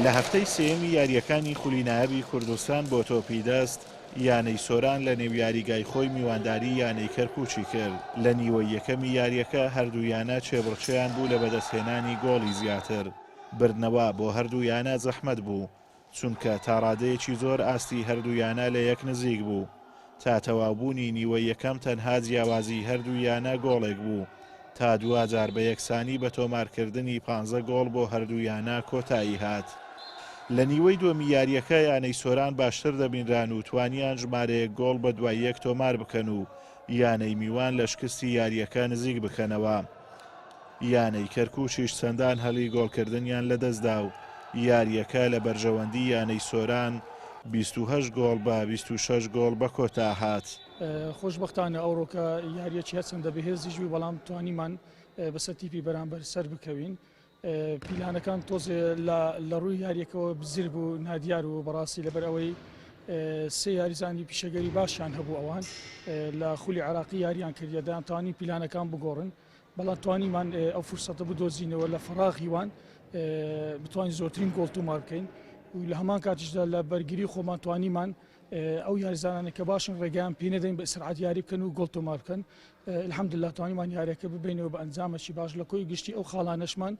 لە هەفتەی سێیەمی یارییەکانی خولی نایابی کوردستان بۆ تۆپی دەست، یانەی سۆران لە نێو یاریگای خۆی میوانداری یانەی کەرکوکی کرد، لە نیوەی یەکەمی یارییەکە هەردوو یانە کێبڕکێیان بوو لە بەدەستهێنانی گۆڵی زیاتر، بردنەوە بۆ هەردوو یانە زەحمەت بوو، چونکە تاڕادەیەکی زۆر ئاستی هەردوو یانە لە یەک نزیک بوو، تا تەواوبوونی نیوەی یەکەم تەنها جیاوازیی هەردوو یانە گۆڵێک بوو، تا دواجار بە یەکسانی بە تۆمارکردنی پانزە گۆڵ بۆ هەردوو یانە کۆتایی هات. لە نیوەی دووەمی یارییەکە یانەی سۆران باشتر دەبینران و توانیان ژمارەیەک گۆڵ بە دوای یەک تۆمار بکەن و یانەی میوان لە شکستی یارییەکە نزیک بکەنەوە. یانەی کەرکوکیش چەندان هەلی گۆڵکردنیان لەدەستدا و یارییەکە لە بەرژەوەندی یانەی سۆران 28 گۆڵ بە 26 گۆڵ بەکۆتا هات. خۆشبەختانە ئەوڕۆکە یارییەکی هەرچەندە بەهێزیش بوو، بەڵام توانیمان بەسەر تیپی بەرامبەر سەربکەوین. پیلانەکان تۆزێ لە ڕووی یاریەکەوە بزر بوو نادیار و بەڕاستی لەبەر ئەوەی سێ یاریزانی پیشەگەری باشیان هەبوو ئەوان لە خولی عراقی یاریان کردە دەیانتوانی پیلانەکان بگۆڕن بەڵام توانیمان ئەو فرسەتە بدۆزینەوە لە فەراغی وان بتوانین زۆرترین گۆڵ تۆمار بکەین و لە هەمان کاتیشدا لە بەرگری خۆمان توانیمان ئەو یاریزانانە کە باشن ڕێگەیان پێ نەدەین بە ئیسرعات یاری بکەن و گۆڵ تۆمار بکەن الحمدللە توانیمان یاریەکە ببینەوە بە ئەنجامەکی باش لە کۆی گشتی ئەو خاڵانەشمان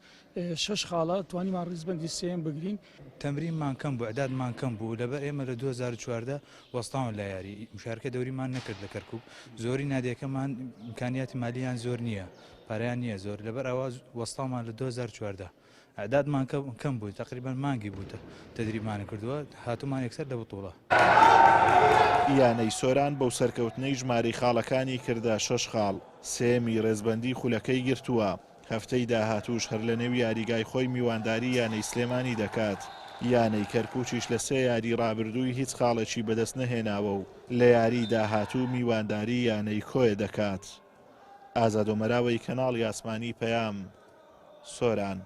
شەش خاڵە توانیمان ڕیزبەندی سێیەم بگرین. تەمرینمان کەم بوو ئیعدادمان کەم بوو لەبەر ئێمە لە 2014 وەستاون لە یاری مشارکە دەوریمان نەکرد لە کەرکوک زۆری نادیەکەمان ئیمکانیاتی مالیان زۆر نییە پارەیان نییە زۆر لەبەر ئەوە وەستامان لە 2014 ئەعدادمان کەم بوو تەقریبەن مانگی بوو تەدریبمان کردووە هاتوومان یەکسەر لە بتوڵە. یانەی سۆران بەو سەرکەوتنەی ژمارەی خاڵەکانی کردە شەش خاڵ، سێیەمی رێزبەندی خولەکەی گرتووە، هەفتەی داهاتووش هەر لەنێو یاریگای خۆی میوانداری یانەی سلێمانی دەکات، یانەی کەرکوکیش لە سێ یاری رابردووی هیچ خاڵێکی بەدەستنەهێناوە و لە یاریی داهاتوو میوانداری یانەی کۆیە دەکات. ئازاد ئۆمەراوەی کەناڵی ئاسمانی پەیام، سۆران.